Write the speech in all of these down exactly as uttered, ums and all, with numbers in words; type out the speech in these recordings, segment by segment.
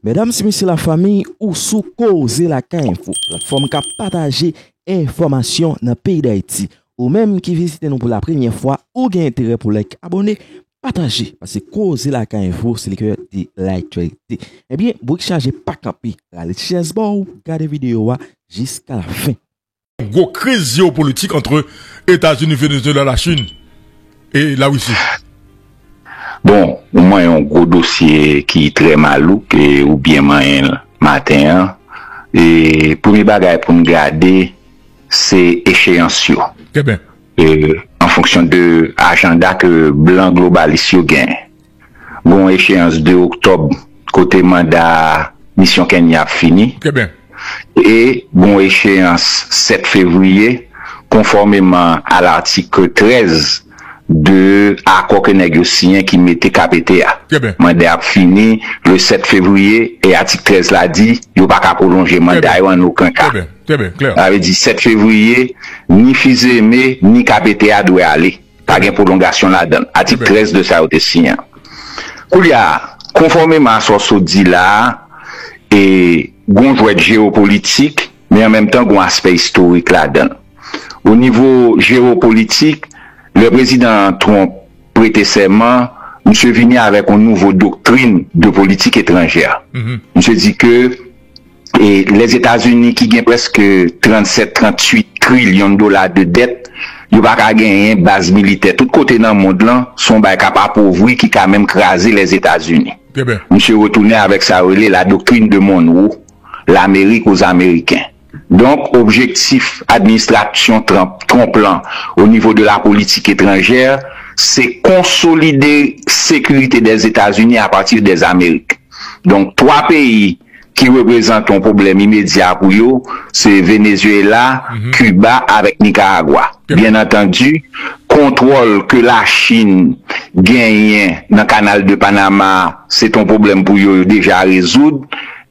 Medam, se mesye, lafanmi, ou sou Koze Lakay Enfo, platfòm k ap pataje enfòmasyon nan peyi Dayiti. Ou menm ki vizite nou pou la premyè fwa, ou gen enterè pou like, abòne, pataje, paske Koze Lakay Enfo, se le cœur de l'actualité. Ebyen, bourik chaje pa kanpe, rale ti chèz ba w, gade videyo a jiska la fen. Gwo kriz jewopolitik ant Etazini, Venezuela, Lachin e Larisi. Bon, ou manyen yon gwo dosye ki trè malouk e ou byen manyen l maten an. E premye bagay pou n gade, se echeyans yo. Trè byen. E, an fonksyon de ajanda ke blan globalis yo genyen. Gon echeyans de oktòb, kote manda misyon Kenya ap fini. Trè byen. E gon echeyans sèt fevriye, konfòmeman a latik trèz de akò ke nèg yo siyen ki mete K P T a. Trè byen. Manda ap fini le sèt fevriye e atik trèz la di yo pa ka pwolonje manda yo an okenn ka. Trè byen, trè byen, klè. Sa vle di sèt fevriye, ni Fils-Aimé, ni K P T a dwe ale. Pa gen pwolongasyon ladan l. Atik trèz de sa yo te siyen. Koulye a, konfòmeman a sa w sot di la a, e gon jwèt jewopolitik, men an menm tan gon aspè istorik ladan l. O nivo jewopolitik, lè prezidan Trump prete sèman, misye vini avèk yon nouvo doktrin de politik etranjè. Misye di ke e Lèzetazini ki gen prèske trannsèt, trannuit trilyon dola de dèt, yo pa ka genyen baz militè. Tout kote nan mond lan, se yon bagay k ap apovri, ki ka menm kraze Lèzetazini. Trè byen. Misye retounen avèk sa yo rele la doctrine de Monroe, l'Amérique aux Américains. Donk, objektif administrasyon Trump, Trump lan, o nivo de la politik etranjè, se konsolide sekirite dèzetazini apati dèzamerik. Donk, twa peyi ki reprezante yon pwoblèm imedya pou yo, se Venezuela, Kiba avèk Nikaragwa. Byen antandi, kontwòl ke Lachin genyen nan Kanal de Panama, se t yon pwoblèm pou yo, yo deja rezoud.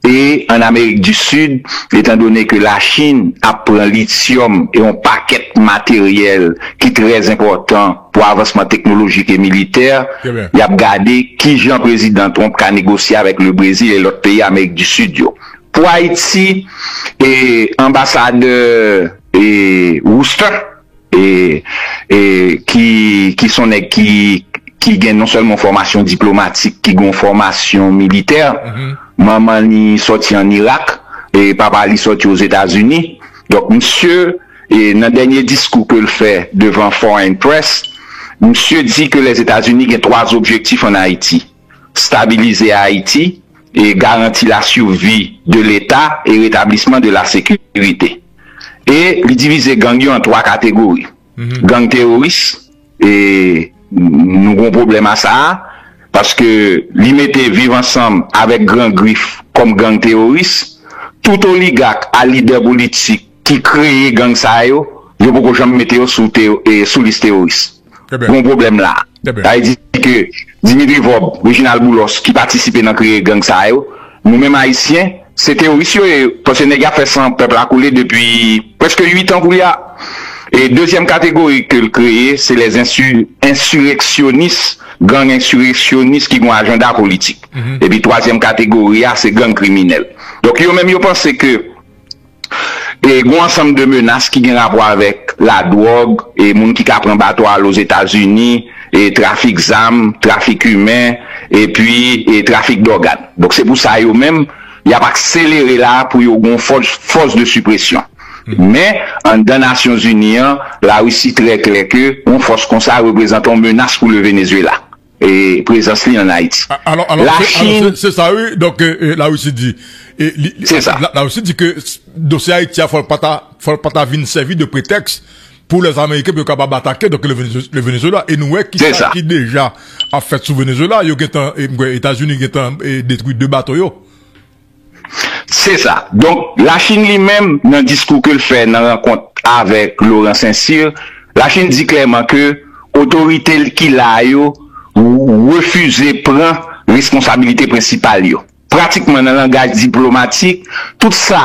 E an Amerik di Sid, etandone ke Lachin ap pran lityòm e yon pakèt materyèl ki trè enpòtan pou avansman teknolojik e militè, y ap gade kijan prezidan Trump ka negosye avèk le Brezil e lòt peyi Amerik di Sid yo. Pou Ayiti, e anbasadè e Wooster, e, e ki, ki se yon nèg ki, ki gen non sèlman fòmasyon diplomatik, ki gen fòmasyon militè. Manman li sòti ann Irak, e papa li sòti Ozetazini. Donk, misye, e nan dènye diskou ke l fè devan Foreign Press, misye di ke Lèzetazini gen twa objektif ann Ayiti: stabilize Ayiti, e garanti la survie de l'État et rétablissement de la sécurité. E li divize gang yo an twa kategori. Gang teworis, e nou gon pwoblèm a sa a, paske li mete Viv Ansanm avèk Gran Grif kòm gang teworis. Tout oligak a lidè politik ki kreye gang sa yo, yo poko janm mete yo sou, e, sou lis teworis. Gon pwoblèm la. Sa vle di ke Dimitri Vorbe, Reginald Boulos ki patisipe nan kreye gang sa yo, nou menm Ayisyen, se teworis yo ye, paske nèg y ap fè san pèp la koule depi prèske uit an koulye a. E dezyèm kategori ke l kreye, se les insu, insurrectionnistes, gang ensireksyonis ki gon ajanda politik. Epi twazyèm kategori a, se gang kriminèl. Donk, yo menm, yo panse ke e gon ansanm de menas ki gen rapò avèk ladwòg, e moun ki ka pran bato al Ozetazini, e trafik zam, trafik imen, epi e trafik dògàn. Donk, se pou sa yo menm, y ap akselere la pou yo gon fòs, fòs de sipresyon. Men, anndan Nasyonzini an, Larisi trè klè ke yon fòs konsa reprezante yon menas pou le Venezuela, e prezans li ann Ayiti. Lachin. Se sa, wi. Donk, Larisi di, Larisi di ke dosye Ayiti a, fò l pa ta, fò l pa ta vin sèvi de pretèks pou Lèzamerike pou yo kapab atake, donk, le Venezuela. E nou wè kisa ki deja ap fèt sou Venezuela. Yo gentan, Etazini gentan detwi de bato yo. Se sa. Donk, Lachin li menm, nan diskou ke l fè nan rankont avèk Laurent Saint-Cyr, Lachin di klèman ke otorite l ki la a yo refize pran responsabilite prensipal yo. Pratikman, nan langaj diplomatik, tout sa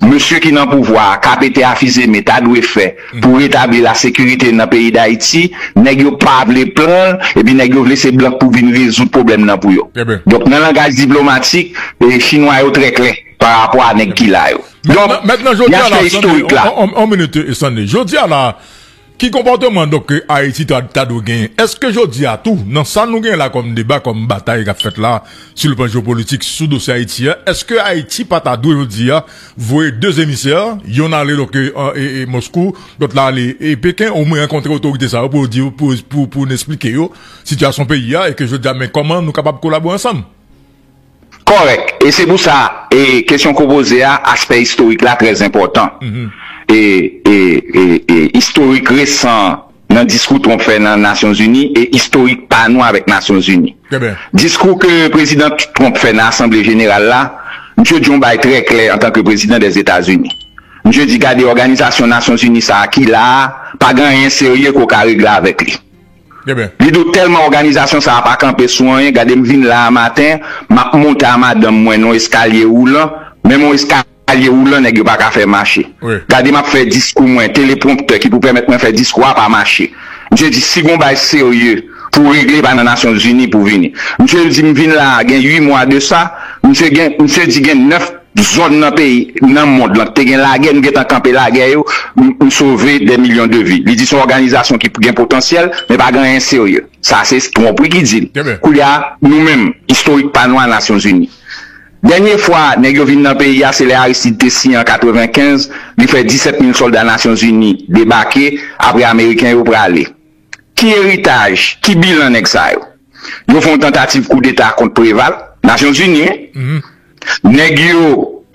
mesye ki nan pouvwa a, kapete a Fils-Aimé, ta dwe fè pou retabli lasekirite nan peyi Dayiti, nèg yo pa vle pran l, epi nèg yo vle se blan k pou vin rezoud pwoblèm nan pou yo. Donk, nan langaj diplomatik, e, chinwa yo trè klè pa rapò a nèg ki la yo. Donk, gen aspè istorik la. On minit, Stanley. Jodi a la, ki konpòteman, donk, ke Ayiti ta, ta dwe genyen? Èske jodi a tou, nan sa nou genyen la kòm deba, kòm batay k ap fèt la, sou le plan jewopolitik, sou dosye Ayiti a, èske Ayiti pa ta dwe jodi a voye de emisè, yonn ale, donk, e, e, e Moskou, lòt la ale, e Peken, omwen rankontre otorite sa yo pou di, pou, pou, pou n esplike yo sitiyasyon peyi a, e ke jodi a, men kòman nou kapab kolabore ansanm? Kòrèk. E se pou sa, e kesyon ke w poze a, aspè istorik la trè enpòtan. E, e, e, e istorik resan nan diskou Trump fè nan Nasyonzini e istorik pa nou avèk Nasyonzini. Diskou ke prezidan Trump fè nan Asanble Jeneral la, misye di yon bagay trè klè antanke prezidan dèzetazini. Misye di, gade, òganizasyon Nasyonzini sa a ki la a, pa gen anyen serye ke w ka regle avèk li. Li di w tèlman òganizasyon sa a pa kanpe sou anyen, gade, m vin la a maten, m ap monte a madanm mwen nan eskalye woulan, menm yon eskalye woulan nèg yo pa ka fè mache. Gade, m ap fè diskou mwen, telepwonptè ki pou pèmèt mwen fè diskou a pa mache. Misye di, si gon bagay serye pou regle, pa nan Nasyonzini pou vini. Misye di, m vin la a gen uit mwa de sa, misye gen, misye di gen nèf zòn nan peyi, nan mond lan, ki te gen lagè, nou gentan kanpe lagè yo, m, m sove dè milyon de vi. Li di se yon òganizasyon ki gen potansyèl, men pa gen anyen serye. Sa se Trump wi ki di l. Koulye a, nou menm, istorik pa nou a Nasyonzini. Dènye fwa nèg yo vin nan peyi a, se lè Aristide te siyen an katrevenkenz, li fè disèt mil sòlda Nasyonzini debake, apre Ameriken yo prale. Ki eritaj, ki bilan nèg sa yo? Yo fè yon tantativ koudeta kont Preval, Nasyonzini, wi. Nèg yo,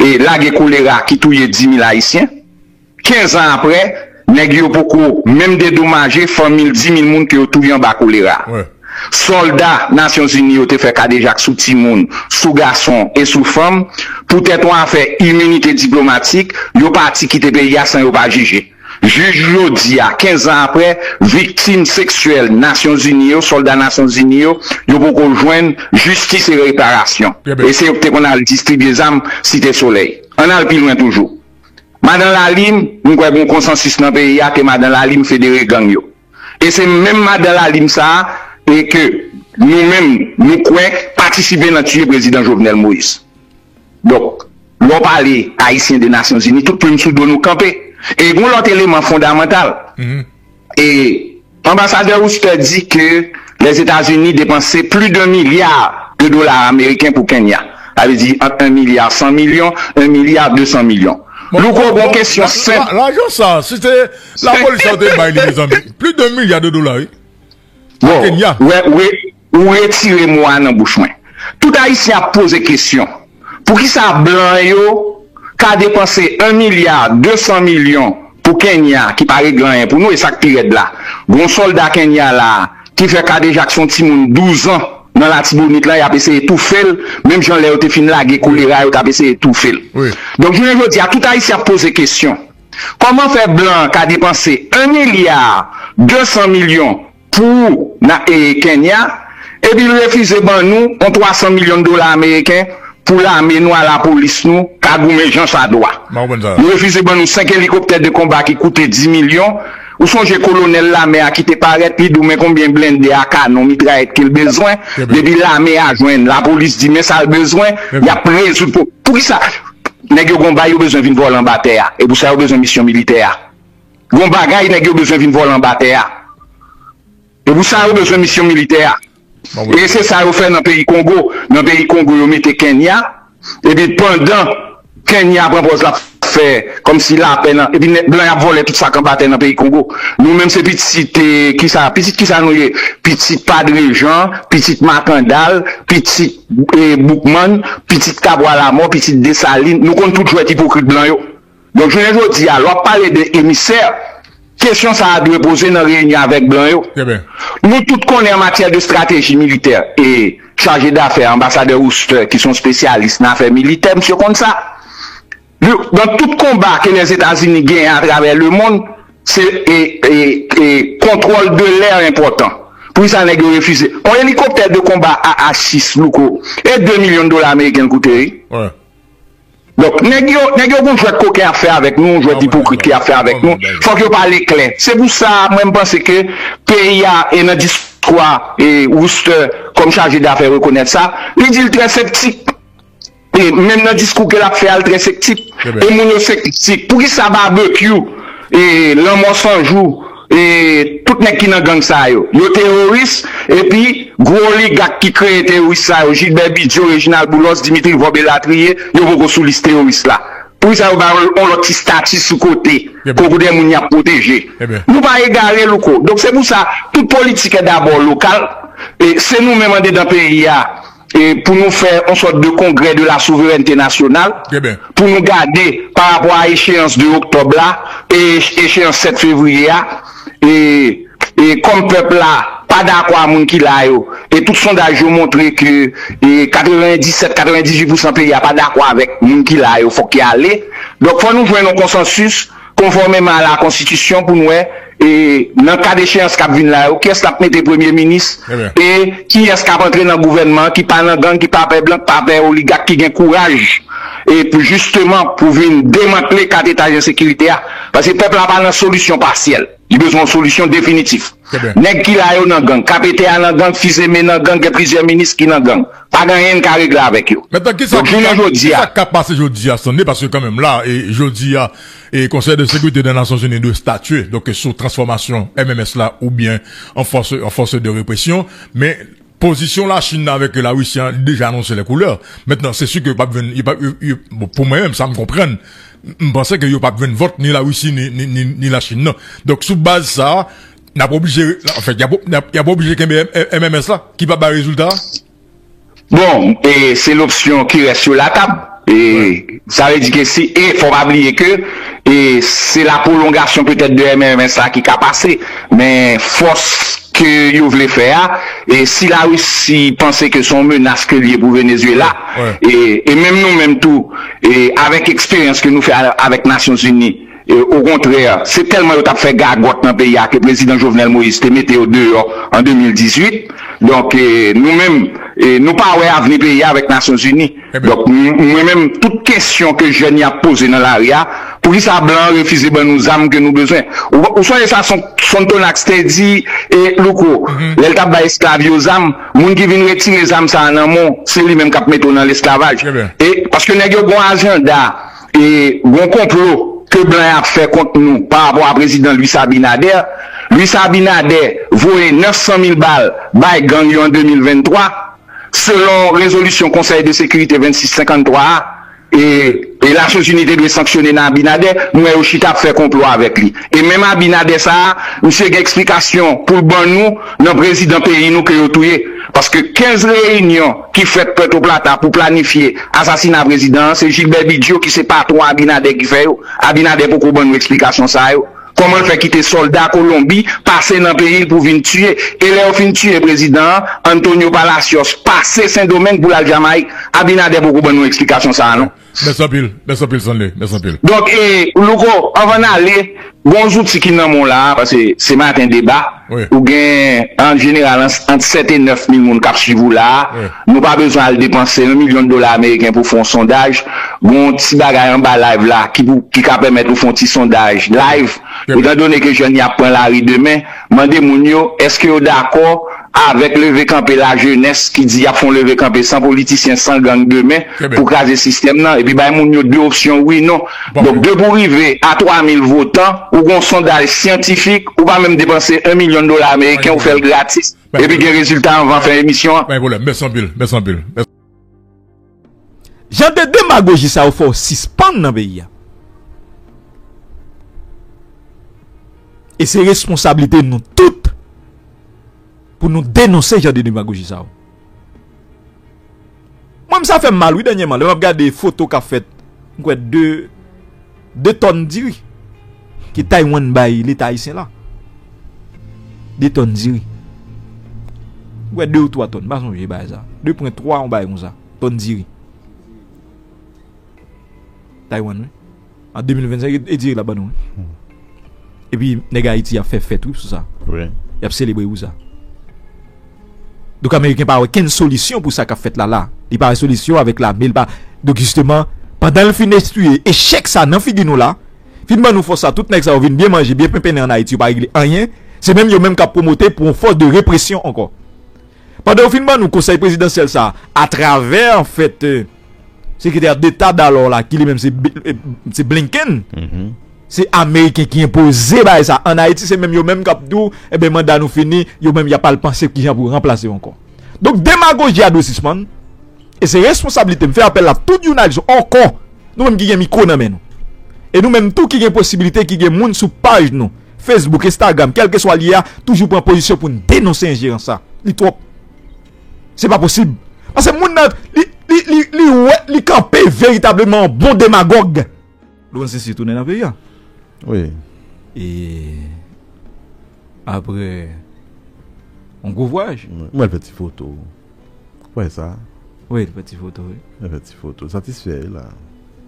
e, lage kolera ki touye dis mil Ayisyen. Kenz an apre, nèg yo poko menm dedomaje fanmi dis mil moun ke yo touye anba kolera. Sòlda Nasyonzini yo te fè kadejak sou timoun, sou gason e sou fanm, poutèt yon afè iminite diplomatik, yo pati kite peyi a san yo pa jije. Jis jodi a, kenz an apre, viktim seksyèl Nasyonzini yo, sòlda Nasyonzini yo, yo poko jwenn jistis e reparasyon. E se yo ki te konn al distribye zam Site Solèy. Ann al pi lwen toujou. Madan Lalim, m kwè gen yon konsansis nan peyi a ke Madan Lalim federe gang yo. E se menm Madan Lalim sa a, e ke nou menm, nou kwè, patisipe nan tiye prezidan Jovenel Moïse. Donk, lè w pale Ayisyen de Nasyonzini, tout plim sou do nou kanpe. E gon lòt eleman fondamantal. E anbasadè Wooster di ke Lèzetazini depanse plis de milya de dola ameriken pou Kenya. Sa vle di ant en milya san milyon, en milya de san milyon. Louko, gon kesyon senp. Lajan sa, si se lapolis la te bay li, mezanmi. Plis de milya de dola, wi. Bon, Kenya. Ou retire mo a nan bouch mwen. Tout Ayisyen ap poze kesyon. Poukisa blan yo ka depanse en milya de san milyon pou Kenya ki pa regle anyen pou nou, e sa k pi rèd la, gon sòlda Kenya la ki fè kadejak sou yon timoun douz an nan Latibonit la, y ap eseye toufe l, menm jan lè yo te fin lage kolera, yo t ap eseye toufe l. Donk, jounen jodi a, tout Ayisyen ap poze kesyon. Kòman fè blan ka depanse en milya de san milyon pou na, e, Kenya, epi l refize ban nou yon twa san milyon dola ameriken pou lame nou a lapolis nou ka goumen jan sa dwa. Yo refize ban nou senk elikoptè de konba ki koute dis milyon. Ou sonje kolonèl lame a ki te parèt, li di w men konbyen blende a kanon, mitrayèt ke l bezwen. Depi lame a jwenn, lapolis di men sa l bezwen, y ap rezoud pou. Poukisa? Nèg yo gon bagay yo bezwen vin vòlè anba tè a. E pou sa yo bezwen misyon militè a. Gon bagay nèg yo bezwen vin vòlè anba tè a. E pou sa yo bezwen misyon militè a. E se sa yo fè nan peyi Kongo. Nan peyi Kongo, yo mete Kenya. Epi pandan Kenya pran pòz l ap fè kòmsi lapè nan, epi nèg blan y ap vòlè tout sa k anba tè nan peyi Kongo. Nou menm se pitit, e, kisa, pitit kisa nou ye? Pitit Padre Jean, pitit Makandal, pitit, e, Boukman, pitit Kabwa Lamò, pitit Desalin. Nou konn tout jwèt ipokrit blan yo. Donk, jounen jodi a, lè w ap pale de emisè, kesyon sa a dwe poze nan reyinyon avèk blan yo. Nou tout konnen an matyè de strateji militè, e chaje dafè, anbasadè Wooster, ki se yon espesyalis nan afè militè, misye konn sa. Li, nan tout konba ke Lèzetazini genyen atravè lemonn, se, e, e, e, kontwòl de lè enpòtan. Poukisa nèg yo refize? Yon elikoptè de konba A H sis, Louko, e de milyon dola ameriken l koute, wi. Donk, nèg yo, nèg yo gon jwèt koken ap fè avèk nou, jwèt ipokrit ki ap fè avèk nou. Fòk yo pale klè. Se pou sa, mwen, m panse ke peyi a, e nan diskou a, e Wooster, kòm chaje dafè, rekonèt sa, li di l trè septik. E menm nan diskou ke l ap fè a, l trè septik. E moun yo septik. Poukisa Babekyou, e Lanmò San Jou, e tout nèg ki nan gang sa yo, yo teworis, epi gwo oligak ki kreye teworis sa yo, Gilbert Bidjo, Reginald Boulos, Dimitri Vorbe elatriye, yo poko sou lis teworis la. Poukisa yo ba yo yon lòt ti stati sou kote, pou de moun y ap pwoteje? Nou pa egare, Louko. Donk, se pou sa, tout politik est d'abord local. E se nou menm andedan peyi a, e pou nou fè yon sòt de congrès de la souveraineté nationale, pou nou gade pa rapò a echeyans de oktòb la, e echeyans sèt fevriye a, e, e kòm pèp la pa dakò a moun ki la yo, e tout sondaj yo montre ke, e katrevenndisèt, katrevenndizwit pousan peyi a pa dakò avèk moun ki la yo, fòk y ale. Donk, fò nou jwenn yon konsansis, konfòmeman a la konstitisyon, pou n wè, e nan kad echeyans k ap vin la yo, kiyès k ap mete premye minis, e kiyès k ap antre nan gouvènman an, ki pa nan gang, ki pa pè blan, ki pa pè oligak, ki gen kouraj, e pou jisteman pou vin demantle kat etaj ensekirite a. Paske pèp la pa nan solisyon pasyèl. Li bezwen yon solisyon definitif. Nèg ki la yo nan gang, K P T A nan gang, Fils-Aimé nan gang, gen plizyè minis ki nan gang. Pa gen anyen n ka regle avèk yo. Donk, jounen jodi a, k ap pase jodi a, Stanley, paske kanmenm la, e jodi a, e Konsèy de Sekirite de Nasyonzini dwe statye, donk, sou transfòmasyon M M S la oubyen an fòs, an fòs de represyon, men pozisyon Lachin nan avèk Larisi an deja anonse lè koulè. Mentnan, se si ke yo p ap jwenn, yo p ap, yo, yo, bon, pou mwen menm, sa m konprann, m panse ke yo p ap jwenn vòt ni Larisi ni, ni, ni, ni Lachin nan. Donk, sou baz sa a, n ap oblije, anfèt, y ap, y ap, y ap oblije kenbe M-, M M S la, ki p ap bay rezilta a. Bon, e se lopsyon ki rès sou latab. E sa vle di ke si, e fò pa bliye ke, e se la pwolongasyon petèt de M M S la ki ka pase, men fòs ke yo vle fè a, e si Larisi panse ke se yon menas ke l ye pou Venezuela, e, e menm nou menm tou, e avèk eksperyans ke nou fè a-, avèk Nasyonzini, e, okontrè, se tèlman yo t ap fè gagòt nan peyi a ke prezidan Jovenel Moïse te mete yo deyò an de mil dizuit. Donk, e, nou menm, e, nou pa wè avni peyi a avèk Nasyonzini. Donk, m-, mwen menm, tout kesyon ke jèn y ap poze nan lari a, poukisa blan an refize ban nou zam ke nou bezwen? Ou, ou sonje sa Son-, Sonthonax te di, e, Louko, lè l t ap bay esklav yo zam, moun ki vin retire zam sa a nan men w, se li menm k ap mete w nan lesklavaj. E, paske nèg yo gon ajanda, e gon konplo ke blan yo ap fè kont nou pa rapò a prezidan Luis Abinader. Luis Abinader voye nèf san mil bal bay gang yo an de mil venntwa, selon rezolisyon Konsèy de Sekirite vennsis senkanntwa a, e, e Nasyonzini te dwe sanksyone nan Abinader, nou wè yo chita ap fè konplo avèk li. E menm Abinader sa a, misye gen eksplikasyon pou l ban nou nan prezidan peyi nou ke yo touye. Paske kenz reyinyon ki fèt Puerto Plata pou planifye asasina prezidan an, se Gilbert Bidjo ki se patwon Abinader ki fè yo. Abinader poko ban nou eksplikasyon sa yo. Kòman l fè kite sòlda Kolonbi pase nan peyi l pou vin tiye? E lè yo fin tiye prezidan an, Antonio Palacios pase Sendomeng pou l al Jamayik. Abinader poko ban nou eksplikasyon sa a non. Mèsi anpil, mèsi anpil Stanley, mèsi anpil. Donk, e, Louko, anvan n ale, gon zouti ki nan men w la a, paske se maten deba. Ou gen, an jeneral, ant, ant sèt e nèf mil moun k ap swiv ou la a. Nou pa bezwen al depanse yon milyon dola ameriken pou fè yon sondaj. Gon ti bagay anba live la ki pou, ki ka pèmèt ou fè yon ti sondaj live. Etandone ke jèn y ap pran lari demen, mande moun yo, èske yo dakò avèk leve kanpe lajenès ki di y ap fè yon leve kanpe san politisyen, san gang demen pou kraze sistèm nan, epi bay moun yo de opsyon wi, non. Donk, depi w rive a twa mil votan, ou gon sondaj syantifik, ou pa menm depanse yon milyon dola ameriken, ou fè l gratis, epi gen rezilta anvan fen emisyon an. Pa gen pwoblèm. Mèsi anpil. Mèsi anpil. Jan de demagoji sa yo fò sispann nan peyi a. E se responsablite nou tout pou nou denonse jan de demagoji sa yo. Mwen, m sa fè m mal wi dènyèman lè m ap gade foto k ap fèt, m kwè de de tòn diri ke Taiwan bay Leta ayisyen la. De tòn diri. M kwè de ou twa tòn, m pa sonje bagay sa. De pwen twa, yon bagay konsa. Tòn diri. Taiwan, wi. An de mil vennsenk, e, e diri l ap ban nou, wi. Epi, nèg Ayiti ap fè fèt, wi, sou sa. Y ap selebre pou sa. Donk, Ameriken pa wè kenn solisyon pou sa k ap fèt la, la. Li pa wè solisyon avèk lame, li pa. Donk, jisteman, Pandan l fin espiye echèk sa nan figi nou la, fin ban nou fòs sa, tout nèg sa yo vin byen manje, byen penpennen ann Ayiti, yo pa regle anyen, se menm yo menm k ap pwomote pou yon fòs de represyon ankò. Pandan yo fin ban nou konsèy prezidansyèl sa, atravè, anfèt, euh, sekretè deta dalò la, ki li menm se, Bi- eh, se Blinken, se Ameriken ki enpoze bagay sa ann Ayiti, se menm yo menm k ap di w, enben, manda nou fini, yo menm y ap al panse kijan pou yo ranplase yo ankò. Donk, demagoji a dwe sispann, e se responsablite m fè apèl a tout jounalis yo ankò, nou menm ki gen mikwo nan men nou. E nou menm tou ki gen posiblite, ki gen moun sou paj nou, Facebook, Instagram, kèlkeswa li ye a, toujou pran pozisyon pou n denonse enjerans sa. Li twòp. Se pa posib. Paske moun nan, li, li, li, li wè, li kanpe veritableman yon bon demagòg. Lwen Sensye tounen nan peyi a. Wi. E apre yon gwo vwayaj. Mwen fè ti foto. Wè sa. Wi, li fè ti foto, wi. Li fè ti foto. Satisfè la.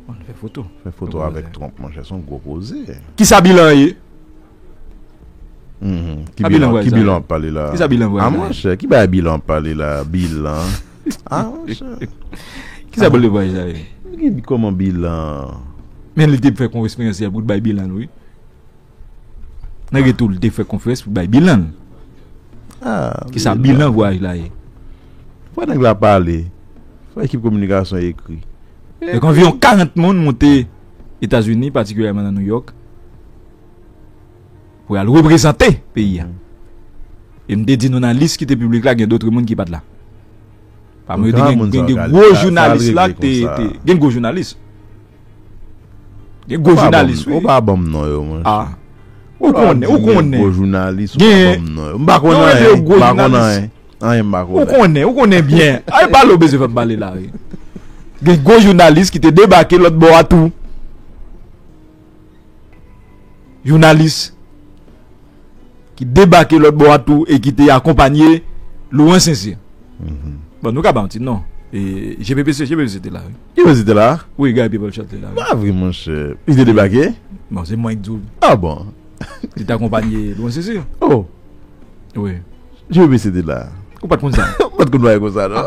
Bon, li fè foto. Fè foto avèk Trump, monchè, se yon gwo koze. Kisa bilan an ye? Mhm. Ki bilan, ki bilan w ap pale la? Kisa bilan vwayaj la? A, monchè, ki bagay bilan w ap pale la? Bilan? A, monchè. Kisa bòl de vwayaj la ye? Ki, kòman bilan? Men li te fè konferans pou l bay bilan l, wi. Nan retour, li te fè konferans pou l bay bilan l. A, kisa bilan vwayaj la ye? Fò nèg la pale. Fò ekip kominikasyon ekri. Donk, anviwon karant moun monte Etazini, patikilyèman nan New York, pou y al reprezante peyi a. E m te di nou nan lis ki te piblik la, gen dòt moun ki pa t la. Pami yo, te gen, gen, gen gwo jounalis la, te, te, gen gwo jounalis. Gen gwo jounalis, wi. Ou pa ban m non yo, monchè. A. Ou konnen, ou konnen. Gwo jounalis, ou pa ban m non yo. M pa konnen anyen, m pa konnen anyen. Anyen m pa konnen. Ou konnen, ou konnen byen. Ay, pale ou bezwen fè m pale la, wi. Gen gwo jounalis ki te debake lòt bò a tou. Jounalis ki debake lòt bò a tou e ki te akonpanye Laurent St-Cyr. Bon, nou ka ba yon ti non. E, G P P C, G P P C te la, wi. G P P C te la? Wi, Guy Peoplechart te la, wi. Pa vre, monchè. Li te debake? Bon, se mwen ki di w. A bon? Li te akonpanye Laurent St-Cyr. Oh. Wi. G P P C te la. Ou pa t konn sa? Ou pa t konn bagay konsa, non?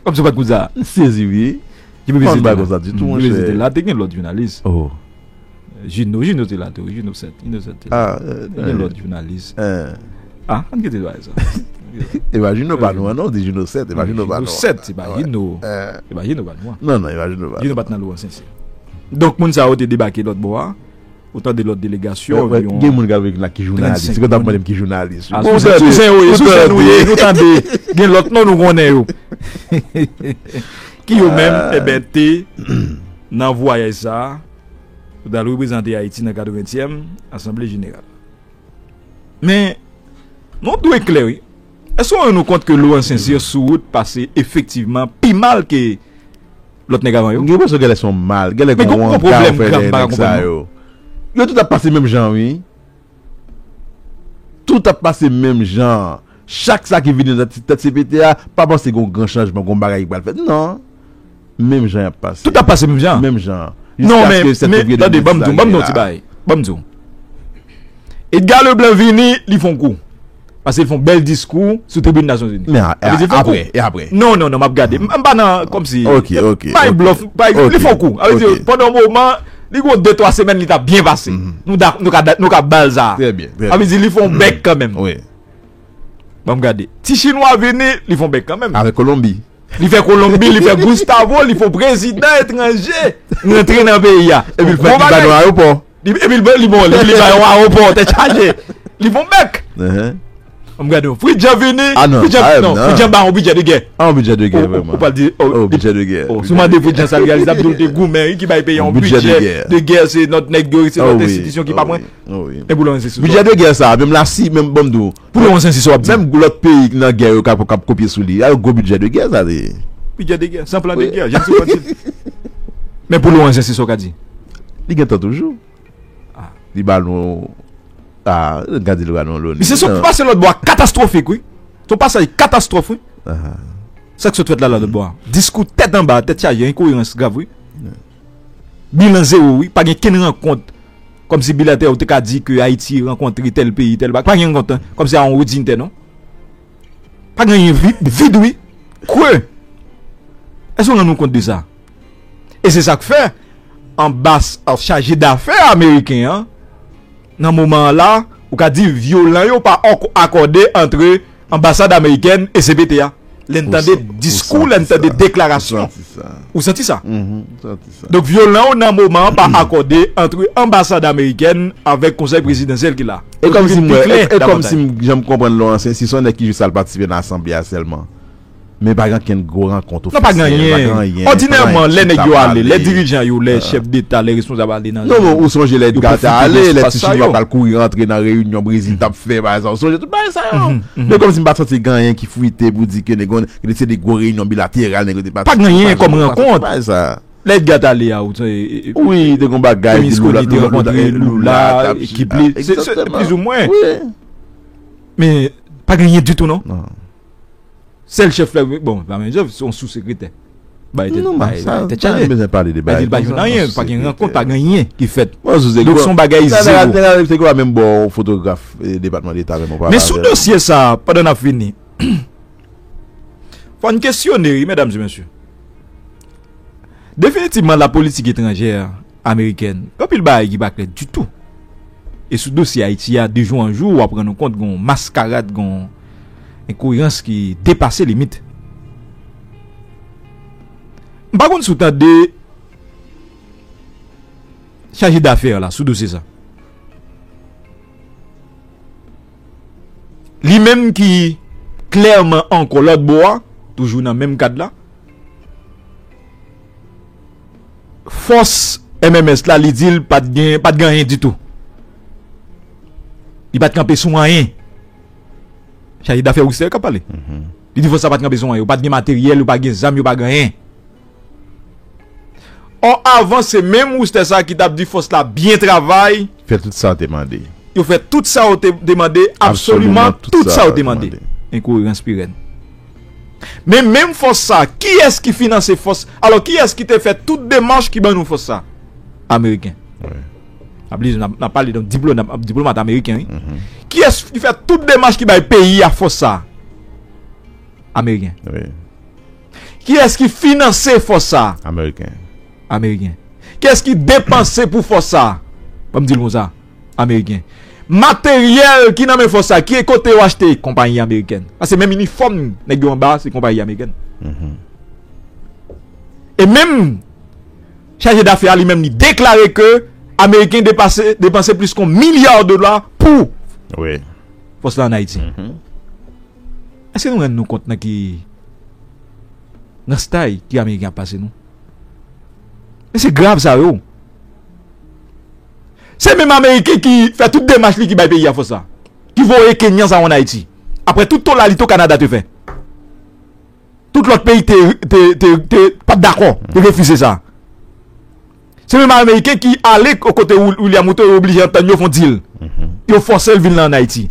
Kòmsi ou pa t konn sa? M sezi, wi. G P P C te la. M pa t konn bagay konsa ditou, monchè. G P P C te la, te gen lòt jounalis. Oh. Juno, Juno te la tou, Juno sèt, Juno sèt te la. A, te gen lòt jounalis. A, ann kite bagay sa. E pa Juno pa nou an, non, ou di Juno sèt, e pa Juno pa nou an. Juno sèt, se pa Juno. E pa Juno pa nou an. Non, non, e pa Juno pa nou an. Juno pa t nan Laurent St-Cyr. Donk, moun sa yo te debake lòt bò a. Ou tande lòt delegasyon, gen moun k ap vin la ki jounalis. Se konn ap mande m ki jounalis. A, sou zen, sou zen yo ye, sou zen nou ye, nou tande. Gen lòt non nou konnen yo. Ki yo menm, enben, te nan vwayaj sa a, pou t al reprezante Ayiti nan katreventyèm Asanble Jeneral. Men, nou dwe klè, wi. Èske w rann ou kont ke Laurent St-Cyr sou wout pase efektivman pi mal ke lòt nèg avan yo? M gen enpresyon genlè se yon mal, genlè gen yon anga yo fè dèyè nèg sa yo. Yo tout ap pase menm jan, wi. Tout ap pase menm jan. Chak sa ki vini nan tèt, tèt C P T a, pa panse gen yon gran chanjman, gen yon bagay ki pral fèt. Non. Menm jan y ap pase. Tout ap pase menm jan? Menm jan. Non, men, men, tande, ban m di w, ban m di w yon ti bagay. Ban m di w. Edgar Leblanc vini, li fè yon kou. Paske l fè yon bèl diskou sou tribin Nasyonzini. Men a, e apre, e apre? Non, non, non, m ap gade. M, m pa nan, kòmsi. Ok, ok, bay blòf, bay, li fè yon kou. Sa vle di, pandan yon moman, li gen de twa semèn, li t ap byen pase. Nou da-, nou ka da-, nou ka ba l sa. Trè byen, trè byen. Sa vle di, li fè yon bèk kanmenm. Wi. Ban m gade. Ti Chinwa vini, li fè yon bèk kanmenm. Avèk Kolonbi. Li fè Kolonbi, li fè Gustavo, li fè yon prezidan etranje rantre nan peyi a. Epi l fè, li ba nou ayewopò. Li, epi l, li bon, li, li ba yon ayewopò, tèt chaje. Li fè yon bèk. An m gade w. Fritz Jean vini. Fritz Jean, non, Fritz Jean ba yon bidjè de gè. A, yon bidjè de gè, vrèman. Ou pral di, o, bidjè de gè. Si w mande Fritz Jean sa l gen, li t ap di w te goumen, wi, ki bay peyi a yon bidjè de gè, se lòt nèg yo, se lòt enstitisyon ki pa mwen. Wi. E pou Laurent St-Cyr. Bidjè de gè sa, menm lasi, menm ban m di w. Pou Laurent St-Cyr, sa w ap di. Menm lòt peyi nan gè yo k ap, k ap kopye sou li. A, gwo bidjè de gè sa te ye. Bidjè de gè, san plan de gè, jan se pa di. Men pou Laurent St-Cyr, sa w ka di? Li gentan toujou. A. Li ba nou, a, gade li ba nou loni. Misye se yon pase lòt bò a katastwofik, wi. Se yon pasaj katastwòf, wi. Sa k sot fèt la, la lòt bò a. Diskou tèt anba, tèt chaje, enkoerans grav, wi. Bilan zewo, wi. Pa gen kenn rankont kòmsi bilatè ou te ka di ke Ayiti rankontre tèl peyi, tèl bagay. Pa gen rankont, kòmsi a yon wè dinyitè, non. Pa gen anyen, vid, vid, wi. Kre. Èske w rann ou kont de sa? E se sa k fè anbas, chaje dafè ameriken an, nan moman an la, ou ka di vyolan yo pa akòde antre anbasad amerikèn e C P T a. Lè n tande diskou, lè n tande deklarasyon. Ou santi sa? Donk vyolan yo nan moman an pa akòde antre anbasad amerikèn avèk konsèy prezidansyèl ki la. E kòm si mwen, e kòm si m janm konprann lè w ansyen, si se yon nèg ki jis al patisipe nan asanble a sèlman. Men pa gen ankenn gwo rankont ofisyèl, pa gen anyen. Òdinèman, lè nèg yo ale, lè dirijan yo, lè chèf deta, lè responsab ale nan... Non, men ou sonje lè Edgar te ale, lè ti chinwa t al kouri rantre nan reyinyon Brezil t ap fè, pa egzanp, ou sonje tout bagay sa yo. Men kòmsi m pa t santi gen anyen ki fwite pou di ke nèg yo te se de gwo reyinyon bilateral, nèg yo te pase. Pa gen anyen kòm rankont. Lè Edgar t ale a, ou... Wi, te gen bagay, Berlusconi te rankontre Lula, ekip li, se plizoumwen. Men pa gen anyen ditou, non. Sèl chèf la, bon, pa menm chèf, se yon sou-sekretè. Bay tèt, bay tèt chaje. Bay di l pa jwenn anyen, pa gen rankont, pa gen anyen ki fèt. Donk se yon bagay zewo. Nèg la menm bò fotograf depatman deta menm. Men sou dosye sa, pandan n ap fini, fò n kesyone, wi, medam e mesye. Definitivman, la politik etranjè amerikèn, gen anpil bagay ki pa klè ditou. E sou dosye Ayiti a, de jou an jou, w ap rann ou kont gen yon maskarad, gen yon enkoerans ki depase limit. M pa konn si w tande chaje dafè la sou dosye sa. Li menm ki klèman ankò lòt bò a, toujou nan menm kad la, fòs M M S la, li di l pa t gen, pa t gen anyen ditou. Li pa t kanpe sou anyen. Chaje dafè Wouster k ap pale. Li di fòs la pa t kanpe sou anyen. Yo pa t gen materyèl, yo pa t gen zam, yo pa t gen anyen. Ò, avan, se menm Wouster sa ki t ap di fòs la byen travay. Fè tout sa yo te mande. Yo fè tout sa yo te, te mande, absoliman tout sa yo te mande. Enkoerans pirèn. Men menm fòs sa, kiyès ki finanse fòs? Alò, kiyès ki te fè tout demach ki ban nou fòs sa? Ameriken. N ap li, n ap, n ap pale de diplo-, n ap, diplomat ameriken, wi. Kiyès ki fè tout demach ki bay peyi a fòs sa? Ameriken. Kiyès ki finanse fòs sa? Ameriken. Ameriken. Kiyès ki depanse pou fòs sa? Ban m di l konsa. Ameriken. Materyèl ki nan men fòs sa, ki kote yo achte? Konpayi amerikèn. Paske menm inifòm nèg yo anba, se konpayi amerikèn. E menm chaje dafè a li menm, li deklare ke Ameriken depase, depanse plis ke yon milya dola pou fòs la ann Ayiti. Èske nou rann nou kont nan ki, nan stay ki Ameriken ap pase nou? Men se grav sa yo. Se menm Ameriken ki fè tout demach li ki bay peyi a fòs la. Ki voye Kenyan sa yo ann Ayiti. Apre tout tolalito Kanada te fè. Tout lòt peyi te, te, te, te pa t dakò, te refize sa. Se menm Ameriken ki ale kote Wil-, William Ruto, yo oblije antann yo fè yon deal. Yo fòse l vin la ann Ayiti.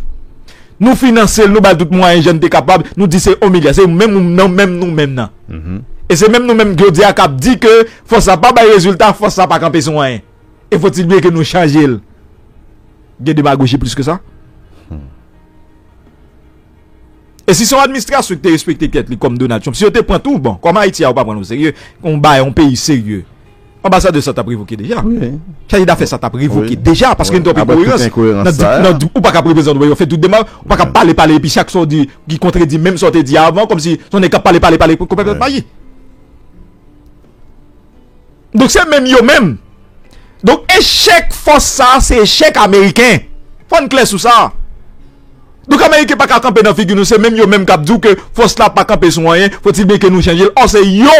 Nou finanse l, nou ba l tout mwayen jan n te kapab, nou di se yon milya, se menm nou, menm nou menm nan. E se menm nou menm jodi a k ap di ke fòs la pa bay rezilta, fòs la pa kanpe sou anyen. E faut-il bien ke nou chanje l? Gen demagoji plis ke sa? E si se yon administrasyon ki te respekte tèt li kòm Donald Trump, si yo te pran tou, bon, kòm Ayiti a, ou pa pran l oserye, yon bagay, yon peyi serye, anbasadè sa t ap revoke deja. Chaje dafè sa t ap revoke deja, paske gen twòp enkoerans. Nan di, nan di, ou pa ka reprezante, ou fè tout demach, ou pa ka pale, pale, epi chak sa w di, ki kontredi menm sa w te di avan, kòmsi se yon nèg k ap pale, pale, pale, pou konpèt mayi. Donk, se menm yo menm. Donk, echèk fòs sa, se echèk ameriken. Fò n klè sou sa. Donk, Ameriken pa ka kanpe nan figi nou, se menm yo menm k ap di w ke fòs la pa kanpe sou anyen, faut-il bien ke nou chanje l. Ò, se yo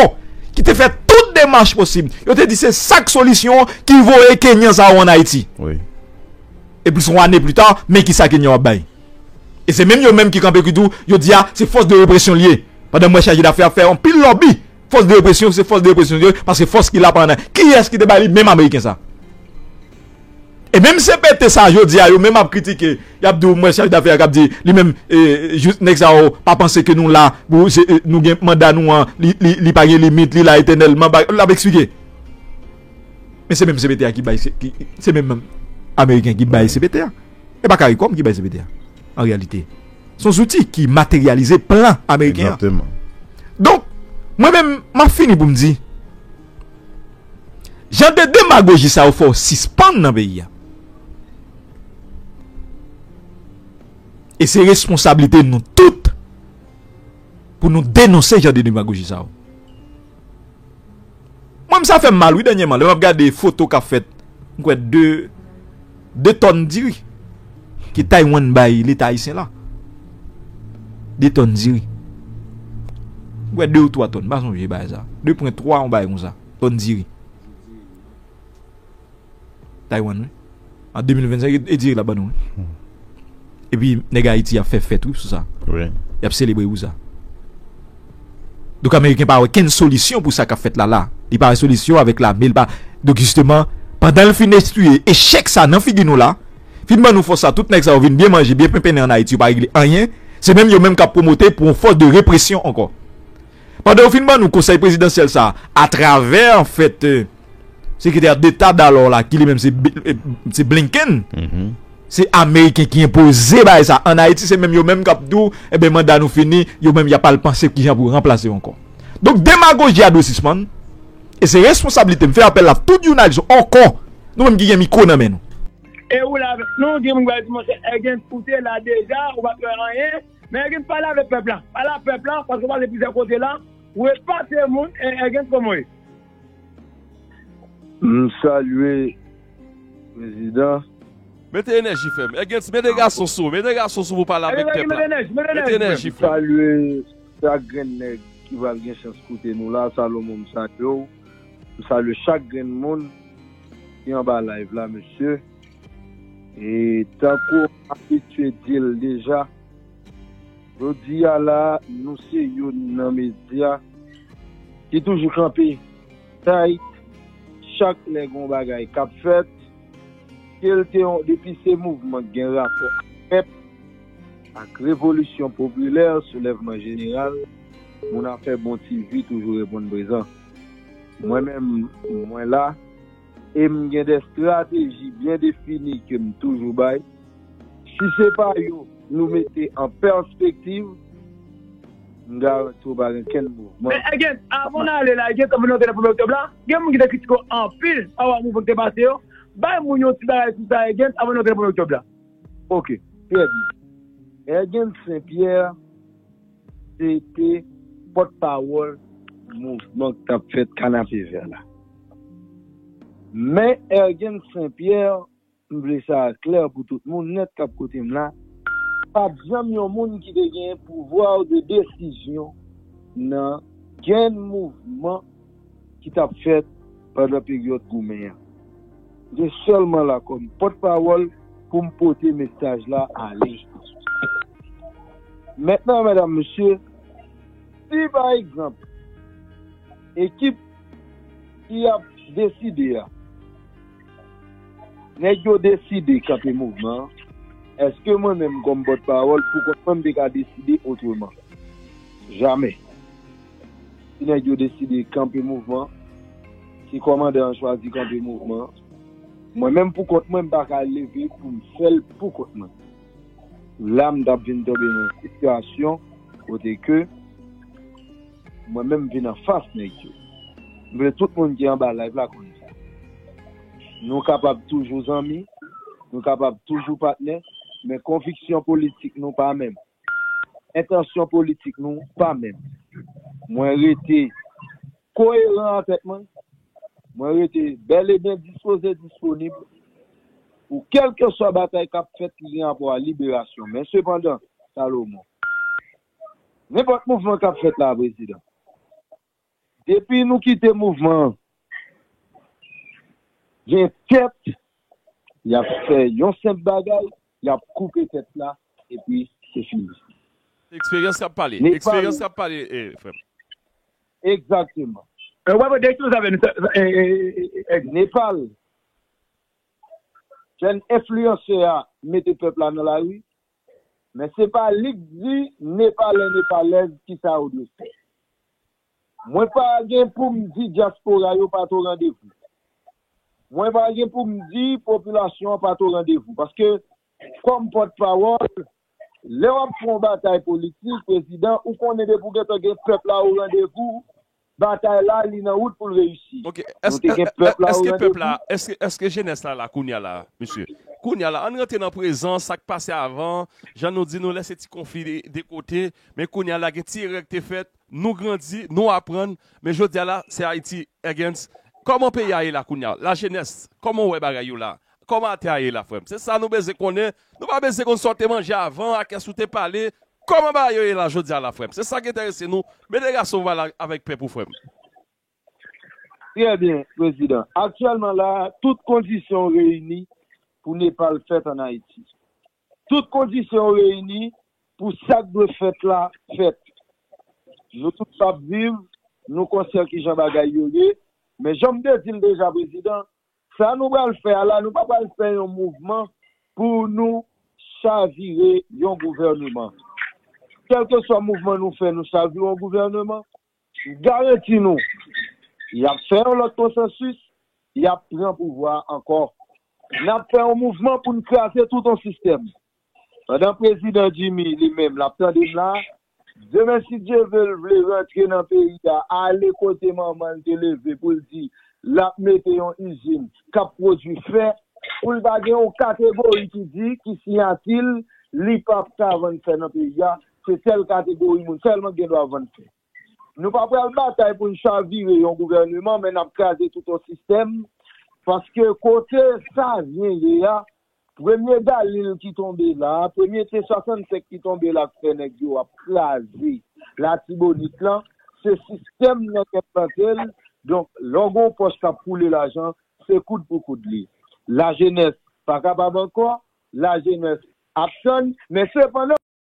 ki te fè tout demach posib. Yo te di se sa k solisyon ki voye Kenyan sa yo ann Ayiti. Epi, yon ane pli ta, men ki sa Kenyan w ap bay. E se menm yo menm ki kanpe ki di w, yo di a, se fòs de represyon l ye. Pandan m wè chaje dafè ap fè anpil lòbi. Fòs de represyon, se fòs de represyon yo, paske fòs ki la pa ann. Kiyès ki te bay li menm Ameriken sa? E menm C P T sa, jodi a, yo menm ap kritike, y ap di w, mwen, chèf dafè a k ap di, li menm, e, jis nèg sa yo pa panse ke nou la, pou, se, e, nou gen manda nou an, li, li, li pa gen limit, li la etènèlman, ba, l ap eksplike. Men se menm C P T a ki bay, se, ki, se menm Ameriken ki bay C P T a. E pa CARICOM ki bay C P T a, an reyalite. Se yon zouti ki materyalize plan ameriken an. Egzakteman. Donk, mwen menm, m ap fini pou m di, Jan de demagoji sa yo fò w sispann nan peyi a. E se responsablite nou tout pou nou denonse jan de demagoji sa yo. Mwen, m sa fè m mal, wi, dènyèman. Lè m ap gade foto k ap fèt, m kwè de, de tòn diri ke Taiwan bay Leta ayisyen la. De tòn diri. M kwè de ou twa tòn, m pa sonje bagay sa. De pwen twa, yon bagay konsa. Tòn diri. Taiwan, wi. An de mil vennsenk, e, e diri l ap ban nou, wi. Epi, nèg Ayiti ap fè fèt, wi, sou sa. Wi. Y ap selebre pou sa. Donk, Ameriken pa wè kenn solisyon pou sa k ap fèt la, la. Li pa wè solisyon avèk lame, li pa. Donk, jisteman, pandan l fin espiye echèk sa nan figi nou la, fin ban nou fòs sa, tout nèg sa yo vin byen manje, byen penpennen ann Ayiti, yo pa regle anyen. Se menm yo menm k ap pwomote pou yon fòs de represyon ankò. Pandan yo fin ban nou konsèy prezidansyèl sa, atravè, anfèt, e, sekretè deta dalò la, ki li menm se, Bi- e, se Blinken, se Ameriken ki enpoze bagay sa. Ann Ayiti, se menm yo menm k ap di w, enben, manda nou fini, yo menm y ap al panse kijan pou ranplase yo ankò. Donk, demagoji a dwe sispann, e se responsablite m fè apèl la tout jounalis yo ankò, nou menm ki gen mikwo nan men nou. E ou la avèk nou, gen moun ki va di, monchè, Ergens, ou te la deja, ou pa t wè anyen, men Ergens pale avèk pèp la. Pale ak pèp la, paske w pase plizyè kote la, ou epate moun, e Ergens, kòman w ye? M salye prezidan. Mete enèji, frè m. Ergens, mete gason sou, mete gason sou pou pale avèk pèp la. Mete enèji, mete enèji, frè m. M salye chak grenn nèg ki pral gen chans koute nou la. Salomon, m salye w. M salye chak grenn moun ki anba live la, mesye. E tankou m abitye di l deja, jodi a la, nou se youn nan medya ki toujou kanpe tight chak lè gen yon bagay k ap fèt, ke l te yon, depi se mouvman k gen rapò ak pèp, ak revolisyon popilè, soulèvman jeneral, Moun Afè Bon T V toujou reponn prezan. Mwen menm, mwen la, e m gen de estrateji byen defini ke m toujou bay. Si se pa yo nou mete an pèspektiv, m garanti w pa gen kenn mouvman. Men, Ergens, avan n ale la, Ergens, avan n antre nan premye oktòb la, gen moun ki te kritike w anpil pa rapò a mouvman ki te pase yo. Bay moun yon ti bagay sou sa, Ergens, avan n antre nan premye oktòb la. Ok, trè byen. Ergens St Pierre, se te pòtpawòl mouvman k t ap fèt Kanapevè la. Men Ergens St Pierre, m vle sa klè pou tout moun nèt k ap koute m la, pa t janm yon moun ki te gen pouvwa de desizyon nan grenn mouvman ki t ap fèt pandan peryòd goumen an. M te sèlman la kòm pòtpawòl pou m pote mesaj la ale. Mentnan, medam, mesye, si pa egzanp, ekip ki ap deside a, nèg yo deside kanpe mouvman an, èske mwen menm kòm pòtpawòl, poukont mwen, m te ka deside otreman? Jamè. Si nèg yo deside kanpe mouvman, si kòmandan an chwazi kanpe mouvman, mwen menm poukont mwen, m pa ka leve pou m fè l poukont mwen. La, m t ap vin tonbe nan yon sitiyasyon kote ke mwen menm m vin anfas nèg yo. M vle tout moun ki anba live la konn sa. Nou kapab toujou zanmi, nou kapab toujou patnè, men konviksyon politik nou pa menm. Entansyon politik nou pa menm. Mwen rete koyeran an tèt mwen. Mwen rete bèl e byen dispoze, disponib pou kèlkeswa batay k ap fèt ki gen rapò a liberasyon. Men sepandan, Salomon, nenpòt mouvman k ap fèt la, prezidan, depi nou kite mouvman an, gen tèt, y ap fè yon senp bagay, y ap koupe tèt la, epi se fini. Eksperyans k ap pale. Eksperyans k ap pale, eh, frè m. Egzakteman. E, w ap rete eksperyans avè nou, sa, sa, eh, eh, eh, eh, eh. Nepal, jèn enfliyansè a mete pèp la nan lari, men se pa li k di Nepalè, Nepalèz kisa yo dwe fè. Mwen pa gen pou m di dyaspora yo pa t o randevou. Mwen pa gen pou m di popilasyon an pa t o randevou. Paske, kòm pòtpawòl, lè w ap fè yon batay politik, prezidan, ou konnen depi w gentan gen pèp la o randevou, batay la, li nan wout pou l reyisi. Ok, èske pèp la, èske pèp la, èske, èske jenès la la kounye a la, mesye? Kounye a la, ann rantre nan prezan, sa k pase avan, jan nou di nou lèse ti konfli de, de kote, men kounye a la gen ti erè k te fèt, nou grandi, nou aprann, men jodi a la, se Ayiti against. Kòman peyi a ye la kounye a? Lajenès, kòman w wè bagay yo la? Kòman atè a ye la, frè m? Se sa nou bezwen konnen. Nou pa bezwen konn sa w te manje avan, a kiyès ou te pale. Kòman bagay yo ye la jodi a la, frè m? Se sa k enterese nou. Mete gason w la avèk pèp ou, frè m. Trè byen, prezidan. Aktyèlman la, tout kondisyon reyini pou Nepal fèt ann Ayiti. Tout kondisyon reyini pou sa k dwe fèt la fèt. Nou tout p ap viv, nou konsyan kijan bagay yo ye, men jan m te di l deja, prezidan, sa nou pral fè a la, nou pa pral fè yon mouvman pou nou chavire yon gouvèneman. Kèlkeswa mouvman nou fè, nou chavire yon gouvèneman, m garanti nou, y ap fè yon lòt konsansis, y ap pran pouvwa a ankò. N ap fè yon mouvman pou n kraze tout yon sistèm. Pandan prezidan Jimmy li menm l ap tande m la, demen si Dye ve l vle rantre nan peyi a, ale kote manman l te leve pou l di l ap mete yon izin k ap pwodui fè, pou l pa gen yon kategori ki di, ki siyati l, li p ap ka vann fè nan peyi a, se tèl kategori moun sèlman ki gen dwa vann fè. Nou pa pral batay pou n chavire yon gouvèneman, men n ap kraze tout yon sistèm. Paske kote Savyen ye a, premye Galil ki tonbe la, premye T swasannsenk ki tonbe la, k fè nèg yo ap kraze Latibonit lan, se sistèm nan k enplante l. Donk, lè w gen yon pòch k ap koule lajan, se koud pou koud li. Lajenès pa kapab ankò, lajenès ap tann, men sepandan,